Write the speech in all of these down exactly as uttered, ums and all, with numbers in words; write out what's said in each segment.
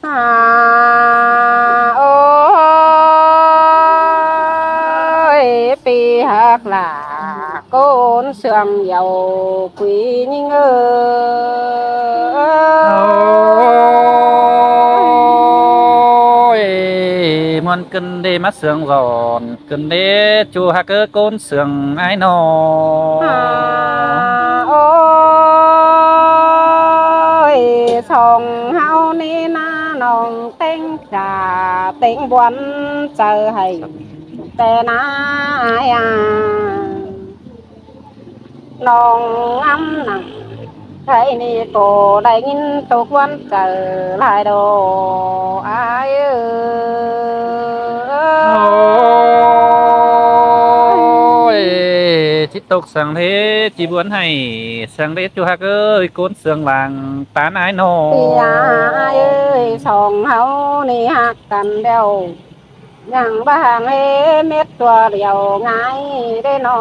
À, ôi, pi hák lả, ꞌcốn sương dẻo quí ꞌnhính ơi. Ôi, ꞌmuôn ꞌcứn đé ꞌmá sương dọn, ꞌcứn đé ꞌchu hák ꞌcốn sương ải ꞌnọ. À, ôi, song ꞌháu ꞌnị ꞌná ꞌnọng ꞌtếng chả ꞌtếng buôn chaư hảy ꞌtẹ ꞌná ải à. ꞌNọng ngắm nẳng khay ꞌnị ꞌcọ đảy ꞌnghín tốc buôn chaư lai đo ải ơi. Ôi, ꞌchí tốc sương đé ꞌchí buôn hảy, sương đé ꞌchu hák ơi, ꞌcốn sương lăng ꞌtán ải ꞌnọ. Pi à ải ơi, song ꞌháu ꞌnị hák căn đeo, ꞌnhắng báu hák ꞌhế mết ꞌtua điêu ꞌngai đé ꞌnọ.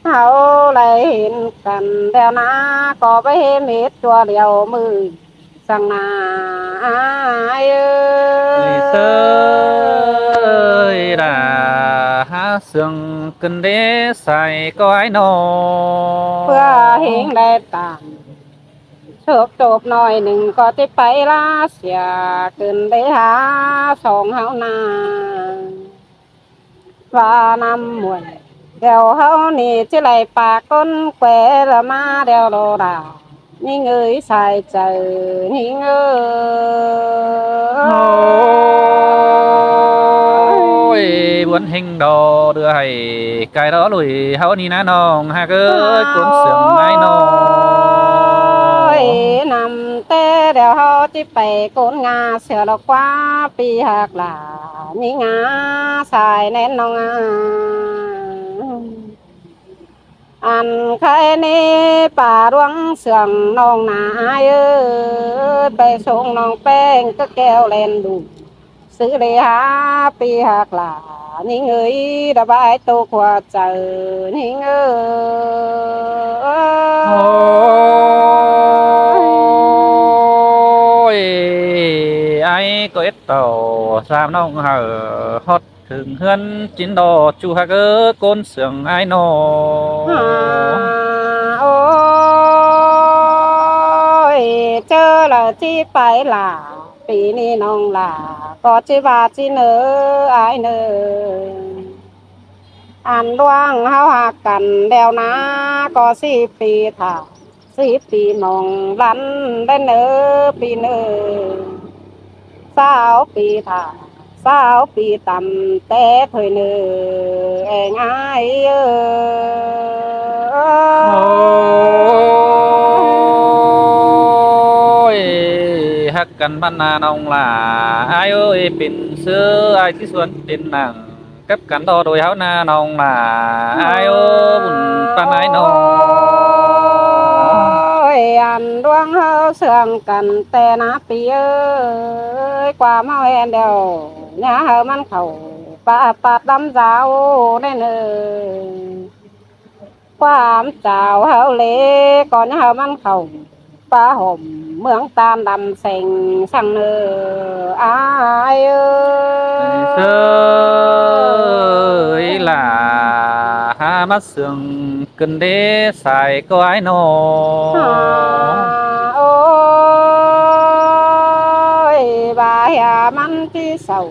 ꞌHáu đảy hên căn đeo ꞌná ꞌcọ báu ꞌhế mết ꞌtua điêu ꞌmự săng ꞌná ải ơi. Ơi đa, hák sương ꞌcứn đé sai ꞌcọ ải ꞌnọ. ꞌPưa ꞌhính đảy tản sốp sốp ꞌnọi ꞌnưng ꞌcọ ꞌchí pay ꞌlạ sia ꞌcứn đé hák song ꞌháu ꞌná. ꞌVa ꞌnặm muôn đeo ꞌháu ꞌnị ꞌchí đảy pák ꞌcốn ꞌqué ꞌlạ ꞌmá đeo lo đa. ꞌNhính ơi sai chaư ꞌnhính ơi. Ôi, buôn ꞌhính đo ꞌlứa hảy cai đo lui ꞌháu ꞌnị ꞌná ꞌnọng hák ơi, ꞌcốn sương ải ꞌnọ. Ôi, ꞌnặm ꞌtẹ đeo ꞌháu ꞌchí pay ꞌcốn ꞌnga sia lo ꞌquá pi hák lả ꞌnị ꞌnga sai ꞌnén ꞌnọng à. Ăn khay ꞌnị pá ꞌluống sương ꞌnọng ꞌná ải ơi, pay sông ꞌnọng ꞌpéng cá keo ꞌlen đu. Sư ꞌlế hák pi hák lả ꞌnhính ơi, đa bái tô khua chaư ꞌnhính ơi. Ôi, ải ꞌcọ ết tảu sam ꞌnọng hảư ꞌhọt ꞌhưng ꞌhướn ꞌchính đo ꞌchu hák ꞌcốn sương ải ꞌnọ. À, ôi, ꞌchớ ꞌlạ ꞌchí pay lả, pi ꞌnị ꞌnọng lả ꞌcọ ꞌchí ꞌva ꞌchí ꞌnớ ải ꞌnớ. Ăn ꞌluống ꞌháu hák căn đeo ꞌná ꞌcọ síp pi thả, síp pi ꞌmong lăn đé ꞌnớ pi ꞌnớ. Sáu pi thả, sáu pi tăm té thôi ꞌnớ eng ải ơi. Ôi, hák căn ꞌmắn ꞌná ꞌnọng lả ải ơi, pên ꞌsứ ải ꞌchí suôn pên nẳng cắp căn đo đuổi ꞌháu ꞌná ꞌnọng lả ải ơ, bun ꞌpan ải ꞌnọng. Ôi, ăn ꞌluống ꞌháu sương căn ꞌtẹ ꞌná pi ơi, ꞌquám ꞌháu ꞌhẹn đeo, ꞌnhá hảư ꞌmắn khảu pá pát đăm dao đé ꞌnớ. ꞌQuám chảu ꞌháu ꞌlế ꞌcọ ꞌnhá hảư ꞌmắn khảu pá hỏm ꞌmướng ꞌTan đăm seng săng ꞌnớ ải ơi. Sơ ơi lả, hák ꞌmá sương ꞌcứn đé sai ꞌcọ ải ꞌnọ. À, ôi, ꞌva hia ꞌmắn ꞌchí sảu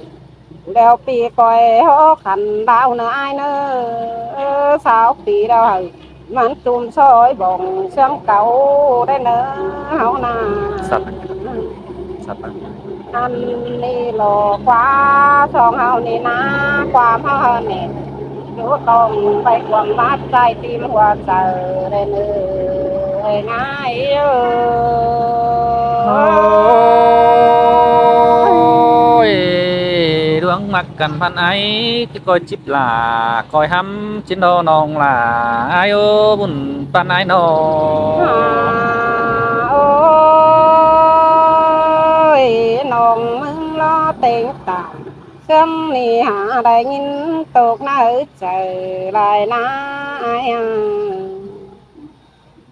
đeo pi ꞌcoi ꞌhó khăn đao ꞌnớ ải ꞌnớ. Sáu pi đeo hảư ꞌmắn ꞌchum soi bỏng sương cáu đé ꞌnớ ꞌháu ꞌná. Sắt. Sắt. Ăn ꞌnị lo ꞌquá song ꞌháu ꞌnị ꞌná, ꞌquám ꞌháu ꞌnị. Dú tong pay cuông bát ꞌchái ꞌtim hua chaư đé ꞌnớ eng ải ơi. Ôi, ꞌluống ꞌmặc căn ꞌmắn ải, ꞌchí ꞌcoi chip lả, ꞌcoi hăm ꞌchí đo ꞌnọng lả ải ơ, bun ꞌpan ải ꞌnọng. À, ôi, ꞌnọng ꞌmứng lo têng tả, sương ꞌnị hả đảy ꞌnghín tốc ꞌnớ chaư lai ꞌná ải à.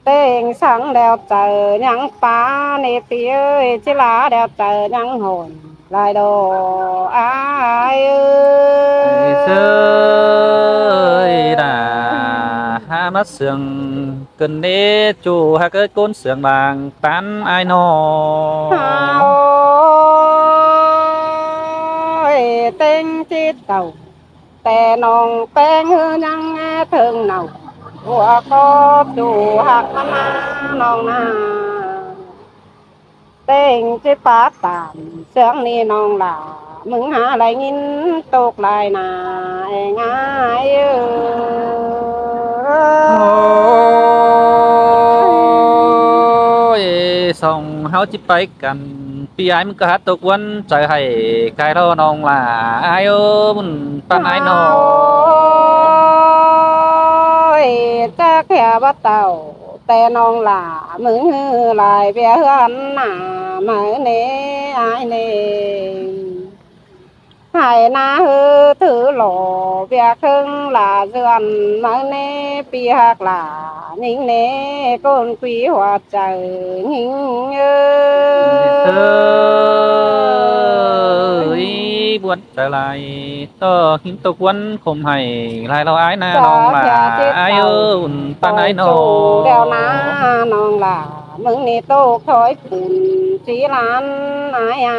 ꞌtếng săng đeo chaư ꞌnhắng pá ꞌnị ꞌpi ơi, ꞌchí ꞌlạ đeo chaư ꞌnhắng hôn lai đo ai ơi. Sơi đa há ꞌmá sương ꞌcứn đế ꞌchu ꞌhặc ới ꞌcốn sương bang ꞌTan ải ꞌnọ. Ôi, ꞌtếng ꞌchí tảu ꞌtẹ ꞌnọng ꞌpéng ꞌhứ ꞌnhắng ꞌtếng nảu, ꞌhua ꞌcọ ꞌchu ꞌhặc ꞌmắn ꞌná ꞌnọng ꞌná. ꞌTếng ꞌchí pá tản sương ꞌnị ꞌnọng lả, ꞌmứng hák đảy ꞌnghín tốc lai ꞌná ꞌnị ꞌngai ơi. Ôi, song ꞌháu ꞌchí pay căn. ꞌPi ải ꞌmứng ꞌcọ hák ꞌtộc ꞌquốn chaư hảy cai ꞌlo ꞌnọng lả ải ơ, ꞌmắn ꞌTan ải ꞌnọ. Ôi, chắc hia bá tảu ꞌtẹ ꞌnọng lả, ꞌmứng ꞌhứ lai ꞌviạk ꞌhướn ꞌná máư ꞌnê ải ꞌnê. Hảy ꞌná ꞌhứ thứ lo ꞌviạk ꞌhướng lả dươn máư ꞌnê ꞌpi ꞌhặc lả ꞌnhính ꞌnê, ꞌcốn ꞌquí ꞌhua chaư ꞌnhính ơi. Ơi, ꞌbuôn chaư lai ꞌtọ ꞌnghín ꞌtộc ꞌquốn khôm hảy lai ꞌlo ải ꞌná ꞌnọng lả ải ơ, ꞌmắn ꞌTan ải ꞌnọ. Đeo ꞌná ꞌnọng lả, ꞌmứng ꞌnị tốc thói pun ꞌchí ꞌlán ải a.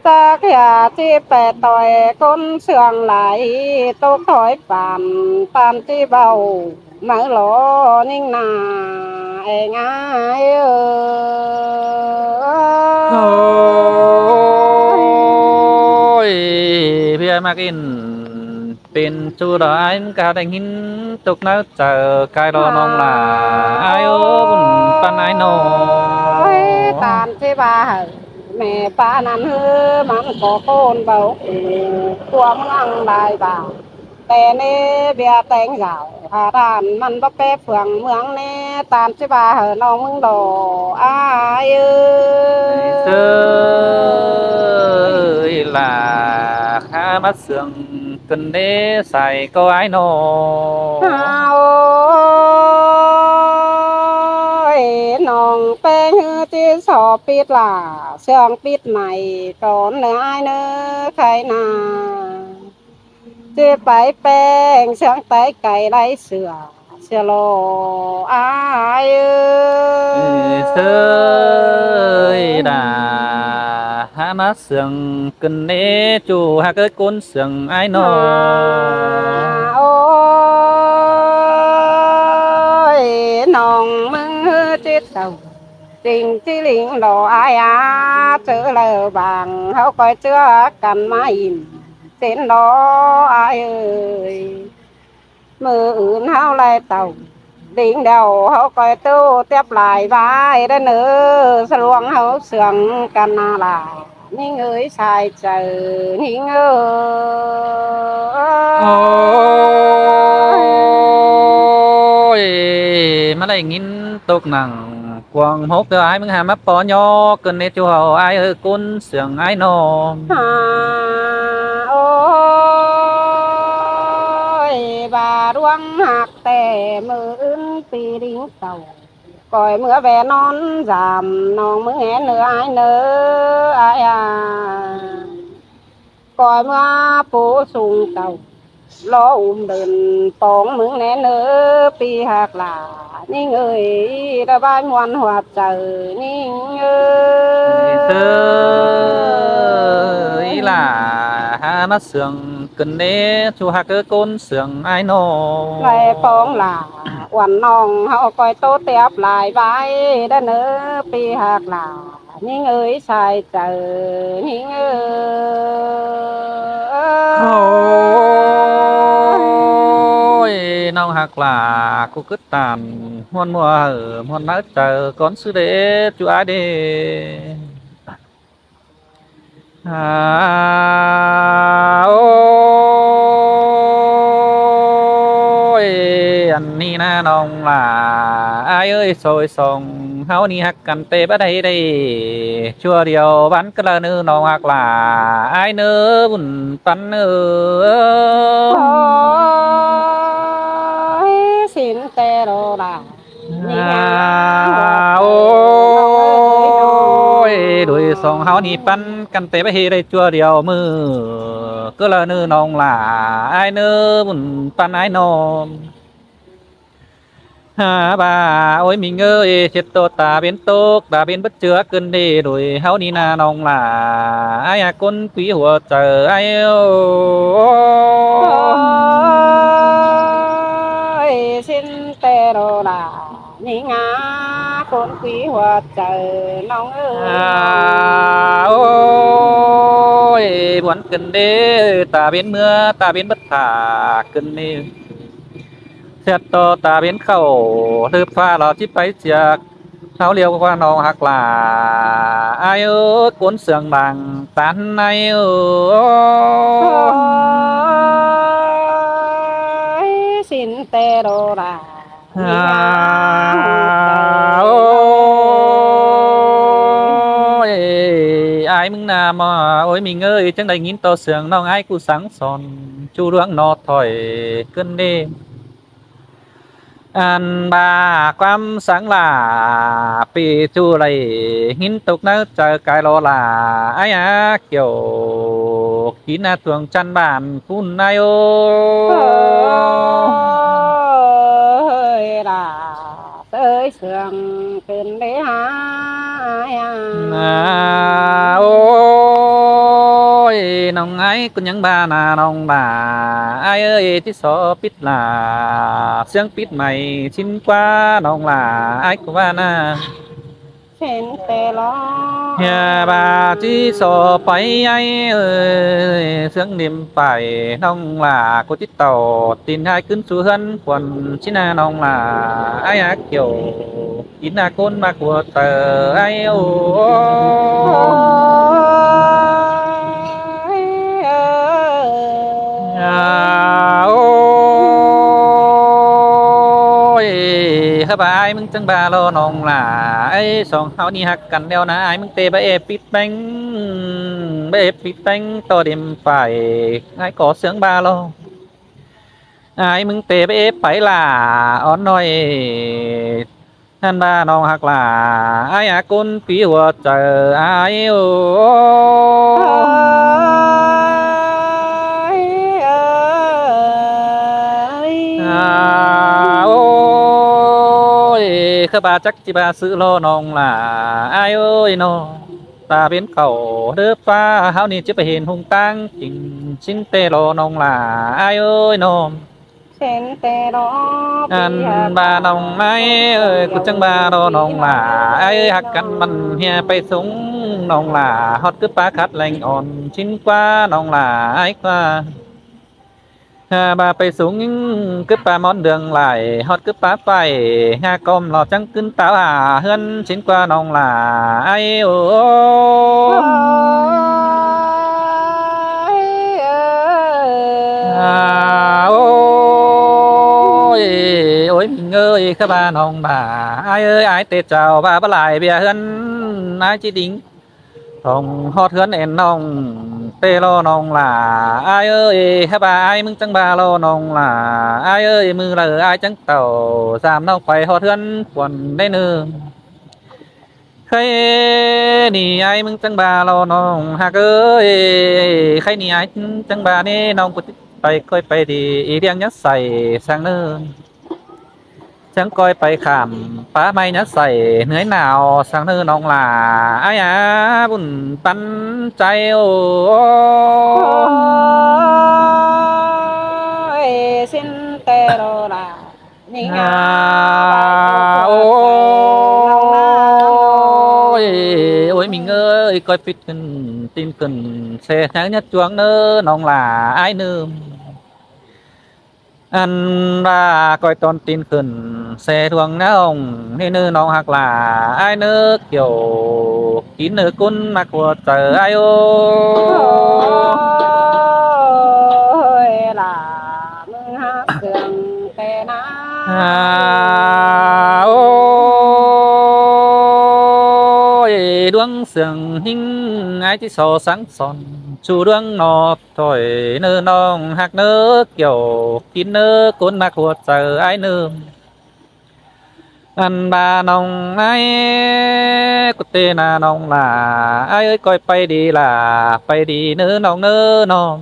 Chắc hia ꞌchí pẹ ꞌtoi ꞌcốn sương lai, tốc thói pản ꞌTan ꞌchí báu máư lo ꞌnhính ꞌná ꞌngai ơi. Ôi, ꞌviạk ꞌmặc ꞌnhính pên ꞌchu ꞌlo ải ꞌmứng ꞌcọ hák đảy ꞌnghín tốc náo chaư cai ꞌlo ꞌnọng lả ải ơ, ꞌmắn ꞌTan ải ꞌnọ. Ôi, ꞌTan ꞌchí bá hảư ꞌmẹ pá ꞌnặn ꞌhứ ꞌmắn ꞌcọ ꞌcốn báu ꞌcọ ꞌpúa ꞌmướng lai bả. ꞌTẹ ꞌnê ꞌviạk ꞌtếng dảo hả ꞌTan ꞌmắn báu ꞌpẹ phượng ꞌmướng ꞌnê, ꞌTan ꞌchí bá hảư ꞌnọng ꞌmứng ꞌlo ải ơi. Sơi lả há ꞌmá sương ꞌcứn đế sai ꞌcọ ải ꞌnọ. Ôi, ꞌnọng ꞌpéng ꞌhứ ꞌchí so pít lả sương pít mai cón ꞌnớ ải ꞌnớ, khay ꞌná ꞌchí pay ꞌpéng sương tái cay lai sửa sửa lo ải ơi. Sơi đa há ꞌmá sương ꞌcứn đế ꞌchu ꞌhặc ới ꞌcốn sương ải ꞌnọ. Ôi, ꞌnọng ꞌmứng ꞌhứ ꞌchí tảu ꞌchính ꞌchí ꞌlính lo ải a, ꞌchớ ꞌlẹo bang ꞌháu ꞌcoi ꞌchưa căn ꞌmá ỉn ꞌchến lo ải ơi. ꞌMự ứn ꞌháu lai tảu ꞌlính đeo, ꞌháu ꞌcoi ꞌtố tiếp lai ꞌvái đé ꞌnớ, sa luông ꞌháu sương căn ꞌná lả ꞌnhính ơi, sai chaư ꞌnhính ơi. Ôi, ꞌmá đảy ꞌnghín tốc nẳng cuông hốc ꞌtứ ải ꞌmứng hả ꞌmá ꞌpo ꞌnhó ꞌcứn ꞌnê ꞌchu hảư ải ơi, ꞌcốn sương ải ꞌnọ. Hả, ôi, ꞌva ꞌluống ꞌhặc ꞌtẹ ꞌmự ứn ꞌpi ꞌlính tảu ꞌcoi ꞌmứa ꞌve ꞌnón dam ꞌnọng ꞌmứng é ꞌnớ ải ꞌnớ ải a. ꞌCoi ꞌmứa pú sung tảu lo ùm đơn póng ꞌmứng ꞌnê ꞌnớ ꞌpi ꞌhặc lả ꞌnhính ơi, đa ꞌvái ꞌmuôn ꞌhua chaư ꞌnhính ơi. Sơi lả há ꞌmá sương ꞌcứn ꞌnê ꞌchu ꞌhặc ới ꞌcốn sương ải ꞌnọ. Lai póng lả uôn ꞌnọng ꞌháu ꞌcoi ꞌtố tiếp lai ꞌvái đé ꞌnớ ꞌpi ꞌhặc lả ꞌnhính ơi, sai chaư ꞌnhính ơi. Ôi, ꞌnọng ꞌhặc lả ꞌcọ ꞌcứt ꞌtan ꞌmuôn ꞌmứa hảư ꞌmuôn máư chaư cón ꞌsứ đế ꞌchu ải đế. À, ôi, ăn ꞌnị ꞌná ꞌnọng lả ải ơi, sôi sông ꞌháu ꞌnị ꞌhặc căn ꞌtẹ báu đảy đảy ꞌchua điêu băn cá đaư ꞌnớ ꞌnọng ꞌhặc lả ải ꞌnớ bun ꞌpắn ꞌnớ. Ôi, xin ꞌtẹ ꞌlạ. À, ôi, đuổi song ꞌháu ꞌnị ꞌpắn căn té báu ꞌhế đảy ꞌchua điêu ꞌmự. ꞌCọ ꞌlạ ꞌnớ ꞌnọng ꞌlạ, ải ꞌnớ bun ꞌpắn ải ꞌnọm. À, ꞌva, ôi ꞌmí ꞌngới, ꞌchệt ꞌtô ta bến tốc, ta bến bớt ꞌchưa ꞌcứn đi đuổi ꞌháu ꞌnị ꞌna ꞌnọng ꞌlạ. Ải ꞌa ꞌcốn quí hua chaư ải ơ. Ôi, ꞌsịn ꞌtẹ ꞌlạ, ꞌnị ꞌnga ꞌcốn quí hua chaư ꞌnọng ới. À, ôi, buôn ꞌcứn đi, ta bến ꞌmứa, ta bến bớt thả ꞌcứn đi. ꞌChệt ꞌtô ta bến khảu, ꞌlưp ꞌphạ ꞌlạ ꞌchí pay ꞌchưa, ꞌháu ꞌliêu ꞌquá ꞌnọng ꞌhặc ꞌlạ. Ải ơ, ꞌcốn sương lăng tán ải ơ. Ôi, ꞌsịn ꞌtẹ ꞌlạ. À, ôi, ải ꞌmứng ꞌna ꞌmo, ôi ꞌmí ꞌngới, chắng đảy ꞌnghín ꞌtô sương ꞌnọng ải ꞌcọ sắng son, ꞌchu ꞌluống ꞌnọ thôi ꞌcứn đi. Ăn ꞌva ꞌquám sắng ꞌlạ, pi ꞌchu đảy ꞌnghín tốc ꞌnớ chaư cai ꞌlạ ꞌlạ, ải ꞌa Kiêu, kin ꞌna tuông chăn bản ꞌcốn ải ơ. Ôi, ꞌlạ, ꞌtới sương ꞌcứn đi hả ải ꞌa. À, ôi, ꞌnọng ải ꞌcốn ꞌnhắng ꞌva ꞌna ꞌnọng ꞌlạ, ải ơi, ꞌchí so pít ꞌlạ, sương pít mai ꞌchịn ꞌquá ꞌnọng ꞌlạ, ải ꞌcọ ꞌva ꞌna. ꞌSịn ꞌtẹ ꞌlạ. Hia ꞌva ꞌchí so pay ải ơi, sương đêm pay ꞌnọng ꞌlạ, ꞌcọ ꞌchí tảu tin ải ꞌcứn sú ꞌhướn khuôn ꞌchí ꞌna ꞌnọng ꞌlạ, ải ꞌa Kiêu, kin ꞌna ꞌcốn ꞌmặc hua chaư ải ơ. Ôi, à, ôi, hả ꞌva ải ꞌmứng chắng ꞌva ꞌlạ ꞌnọng ꞌlạ, ải song ꞌháu ꞌnị ꞌhặc căn ꞌlẹo ꞌna, ải ꞌmứng ꞌtẹ báu é pít ꞌpéng, báu é pít ꞌpéng ꞌtô đêm pay, ải ꞌcọ sương ꞌva ꞌlạ. Ải ꞌmứng ꞌtẹ báu é pay ꞌlạ, ón ꞌnọi. Ăn ꞌva ꞌnọng ꞌhặc ꞌlạ, ải ꞌa ꞌcốn quí hua chaư ải ơ. Ôi, ôi, ꞌkhứ ꞌva chắc ꞌchí ꞌva ꞌsứ ꞌlạ ꞌnọng ꞌlạ, ải ơi ꞌnọ. Ta bến khảu ꞌlưp ꞌphạ ꞌháu ꞌnị ꞌchí pay hên ꞌhung ꞌtáng ꞌchịng, ꞌsịn ꞌtẹ ꞌlạ ꞌnọng ꞌlạ, ải ơi ꞌnọ. ꞌSịn ꞌtẹ ꞌlạ. Ăn ꞌva ꞌnọng ải ơi, ꞌcọ chắng ꞌva ꞌlạ ꞌnọng ꞌlạ, ải ơi ꞌhặc căn ꞌmắn hia pay sung ꞌnọng ꞌlạ, ꞌhọt ꞌcứ ꞌpá khắt leng ón ꞌchịn ꞌquá ꞌnọng ꞌlạ, ải ꞌquá. Hả ꞌva pay sung ꞌcứ ꞌpá ꞌmón đường lai, ꞌhọt ꞌcứ ꞌpá pay, ꞌnga ꞌcóm ꞌlạ chắng ꞌcứn táo hả ꞌhướn ꞌchịn ꞌquá ꞌnọng ꞌlạ, ải ơ. Ôi, ôi, ôi ꞌmí ꞌngới, ꞌkhứ ꞌva ꞌnọng ꞌva, ải ơi, ải ꞌtẹ chảu ꞌva báu lai ꞌviạk ꞌhướn, ải ꞌchí đin thong ꞌhọt ꞌhướn ên ꞌnọng ꞌtẹ ꞌlạ ꞌnọng ꞌlạ, ải ơi, hả ꞌva ải ꞌmứng chắng ꞌva ꞌlạ ꞌnọng ꞌlạ, ải ơi, ꞌmự đaư ải chắng tảu sam ꞌnọng pay ꞌhọt ꞌhướn khuôn đảy ꞌnớ. ꞌKhạy ꞌnị ải ꞌmứng chắng ꞌva ꞌlạ ꞌnọng ꞌhặc ơi, ꞌkhạy ꞌnị ải chắng ꞌva ꞌnị ꞌnọng ꞌcọ ꞌchí pay ꞌcoi pay đi, ꞌi ꞌliệng ꞌnhá sai sang ꞌnớ. Chắng ꞌcoi pay khảm ꞌpá ꞌmạy ꞌnhá sai ꞌnưới nảo sang ꞌnớ ꞌnọng ꞌlạ, ải ꞌa bun ꞌpắn chaư ơ. Ôi, ꞌsịn ꞌtẹ ꞌlạ. À, ôi, ôi ꞌmí ꞌngới, ꞌcoi pít khửn, tin khửn, ꞌsê ꞌnhắng ꞌnhá chuông ꞌnớ ꞌnọng ꞌlạ, ải ꞌnớ. Ăn ꞌva ꞌcoi ꞌtọn tin khửn, ꞌsê ꞌluống ꞌnhá ꞌhông ꞌnị ꞌnớ ꞌnọng ꞌhặc ꞌlạ, ải ꞌnớ Kiêu, kin ꞌnớ ꞌcốn ꞌmặc hua chaư ải ơ. Ôi, ꞌlạ ꞌmứng ꞌhặc sương ꞌtẹ ꞌna. À, ôi, ꞌluống sương ꞌhính ải ꞌchí so sắng son, ꞌchu ꞌluống ꞌnọ thôi ꞌnớ ꞌnọng ꞌhặc ꞌnớ Kiêu, kin ꞌnớ ꞌcốn ꞌmặc hua chaư ải ꞌnớ. Ăn ꞌva ꞌnọng ải, ꞌcọ ꞌtẹ ꞌna ꞌnọng lả, ải ơi, ꞌcoi pay đi lả, pay đi ꞌnớ ꞌnọng ꞌnớ ꞌnọng.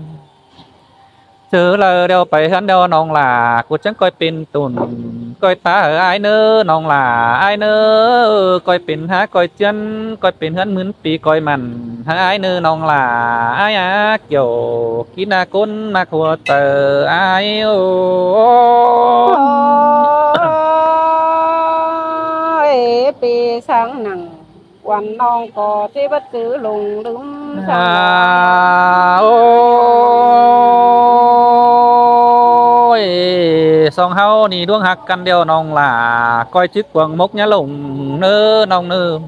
ꞌChớ đaư điêu pay ꞌhướn điêu ꞌnọng lả, ꞌcọ chắng ꞌcoi pên tủn, ꞌcoi ta hảư ải ꞌnớ ꞌnọng lả, ải ꞌnớ. ꞌCoi pên hák ꞌcoi ꞌchiến, ꞌcoi pên ꞌhướn ꞌmứn pi ꞌcoi mẳn, hảư ải ꞌnớ ꞌnọng lả, ải a, kiẻo kin ꞌna ꞌcốn ꞌmặc ꞌhua chaư ải. Ôi, pi săng nẳng ꞌquám ꞌnọng ꞌcọ ꞌchí báu chứ lông ꞌlứm săng. Ôi, song ꞌháu ꞌnị ꞌluống ꞌhặc căn điêu ꞌnọng lả, ꞌcoi chứ cuông mốc ꞌnhá lông ꞌnớ ꞌnọng ꞌnớ.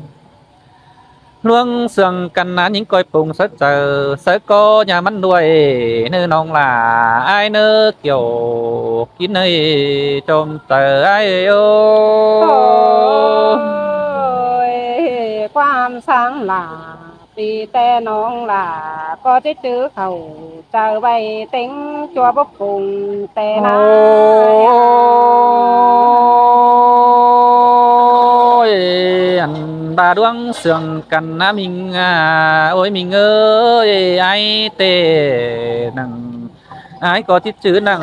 ꞌLuống sương căn ꞌna ꞌnhính ꞌcoi pông sáư chaư, sáư ꞌcọ ꞌnhá ꞌmắn đuôi ꞌnớ ꞌnọng lả, ải ꞌnớ, kiẻo kin ꞌnị chôm chaư ải ới. Ôi, ꞌquám săng lả, pi ꞌtẹ ꞌnọng lả ꞌcọ ꞌchí chứ khảu chaư ꞌvạy ꞌtếng ꞌchua bốc pông ꞌtẹ ꞌna. Ôi, ăn ꞌva ꞌluống sương căn ꞌna ꞌminh a, ôi ꞌminh ới, ải ꞌtẹ nẳng, ải ꞌcọ ꞌchí chứ nẳng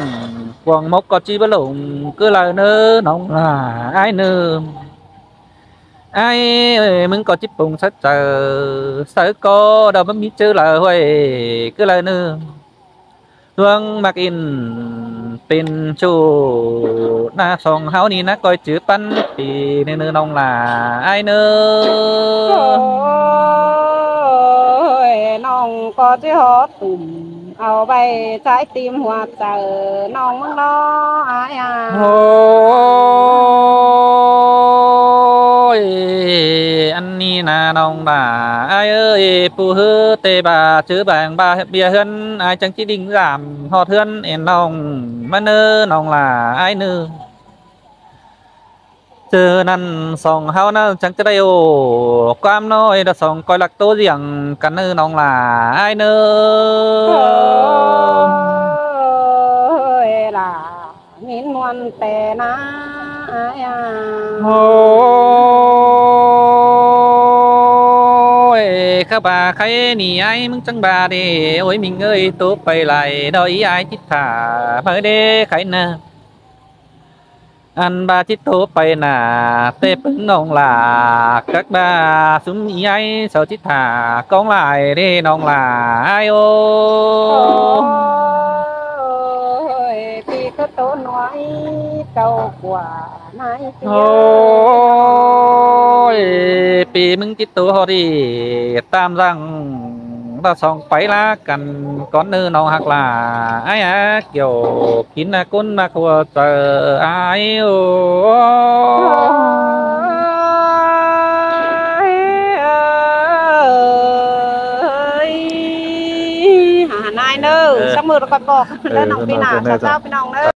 cuông mốc ꞌcọ ꞌchí báu lông ꞌcứ đaư ꞌnớ ꞌnọng lả, ải ꞌnớ. Ải ới, ꞌmứng ꞌcọ ꞌchí pông sáư chaư, sáư ꞌcọ đaư báu ꞌmí ꞌchớ đaư ꞌhuối ꞌcứ đaư ꞌnớ. ꞌLuống ꞌmặc ꞌnị pên ꞌchu ꞌna song ꞌháu ꞌnị ꞌna ꞌcoi chứ păn pi ꞌnớ ꞌnọng lả, ải ꞌnớ. Ôi, ꞌnọng ꞌcọ ꞌchí ꞌhọt tủm au ꞌvạy ꞌchái ꞌtím ꞌhua chaư ꞌnọng ꞌmứng ꞌnớ ải a. Ôi, ăn ꞌnị ꞌna ꞌnọng lả, ải ới, pu ꞌhứ ꞌtẹ ꞌva chứ bang ꞌva ꞌviạk ꞌhướn, ải chắng ꞌchí đinh dam ꞌhọt ꞌhướn ên ꞌnọng ꞌmắn ꞌnớ ꞌnọng lả, ải ꞌnớ. ꞌChớ ꞌnặn song ꞌháu ꞌnặn chắng ꞌchí đảy ꞌquám ꞌnọi đa song ꞌcoi ꞌlặc ꞌtố ꞌdiệng căn ꞌnớ ꞌnọng lả, ải ꞌnớ. Ôi, lả ꞌnhính ꞌmuôn ꞌtẹ ꞌna ải a. Ôi, khắp ꞌva khay ꞌnị ải ꞌmứng chắng ꞌva đi, ôi ꞌminh ới, ꞌtố pay lai đo ꞌí ải chít thả ꞌmự đé khay ꞌna. Ăn ꞌva chít ꞌtố pay ꞌna, ꞌtẹ ꞌpứng ꞌnọng lả, cắp ꞌva sum ꞌí ải sau chít thả cóng lai đé ꞌnọng lả, ải ới. Ôi, pi ꞌcứ ꞌtố ꞌnọi cáu ꞌquá ꞌnị pi. Ôi, pi ꞌmứng chít ꞌtố ꞌhọt đi, tam dăng đa song pay ꞌlạ căn cón ꞌnớ ꞌnọng ꞌhặc lả, ải a, kiẻo kin ꞌna ꞌcốn ꞌmặc ꞌhua chaư ải ới. Ôi, hả ꞌnị ꞌnớ, sắc mưa nó còn bọt, ꞌnớ ꞌnọng pi ꞌnạ, sắc dao pi ꞌnọng ꞌnớ.